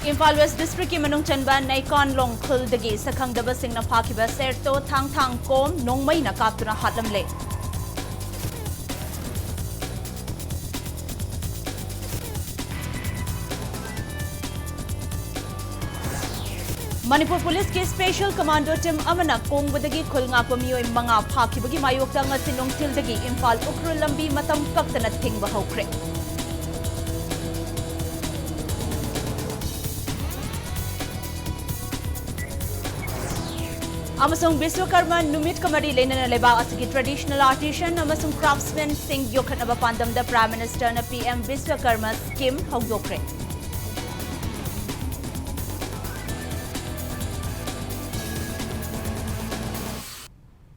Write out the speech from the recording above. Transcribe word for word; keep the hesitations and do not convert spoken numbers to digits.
Imphal west ꯗꯤꯁꯇ꯭ꯔꯤꯛꯀꯤ ꯃꯅꯨꯡ ꯆꯟꯕ ꯅꯩꯀꯥꯟꯂꯣꯡ ꯈꯨꯜꯗꯒꯤ ꯁꯛꯈꯪꯗꯕꯁꯤꯡꯅ ꯐꯥꯈꯤꯕ ꯁꯦꯔꯇꯣ ꯊꯥꯡꯊꯥꯡ ꯀꯣꯝ ꯅꯣꯡꯃꯩꯅ ꯀꯥꯞꯇꯨꯅ ꯍꯥꯠꯂꯝꯂꯦ꯫ ꯃꯅꯤꯄꯨꯔ ꯄꯨꯂꯤꯁꯀꯤ ꯁ꯭ꯄꯦꯁꯦꯜ ꯀꯃꯥꯟꯗꯣ ꯇꯤꯝ ꯑꯃꯅ ꯀꯣꯡꯕꯗꯒꯤ ꯈꯨꯜ ꯉꯥꯛꯄ ꯃꯤꯑꯣꯏ ꯃꯉꯥ ꯐꯥꯈꯤꯕꯒꯤ ꯃꯥꯌꯣꯛꯇ ꯉꯁꯤ ꯅꯨꯡꯊꯤꯜꯗꯒꯤ ꯏꯝꯐꯥꯜ ꯎꯈ꯭ꯔꯨꯜ ꯂꯝꯕꯤ ꯃꯇꯝ ꯀꯛꯇꯅ ꯊꯤꯡꯕ ꯍꯧꯈ꯭ꯔꯦ꯫ ꯑꯃꯁꯨꯡ ꯕꯤꯁ꯭ꯋꯀꯔꯃ ꯅꯨꯃꯤꯠꯀ ꯃꯔꯤ ꯂꯩꯅꯅ ꯂꯩꯕꯥꯛ ꯑꯁꯤꯒꯤ traditional artisan ꯑꯃꯁꯨꯡ craftsmanꯁꯤꯡ ꯌꯣꯛꯈꯠꯅꯕ ꯄꯥꯟꯗꯝꯗ Prime Ministerꯅ PM ꯕꯤꯁ꯭ꯋꯀꯔꯃ scheme ꯍꯧꯗꯣꯛꯈ꯭ꯔꯦ꯫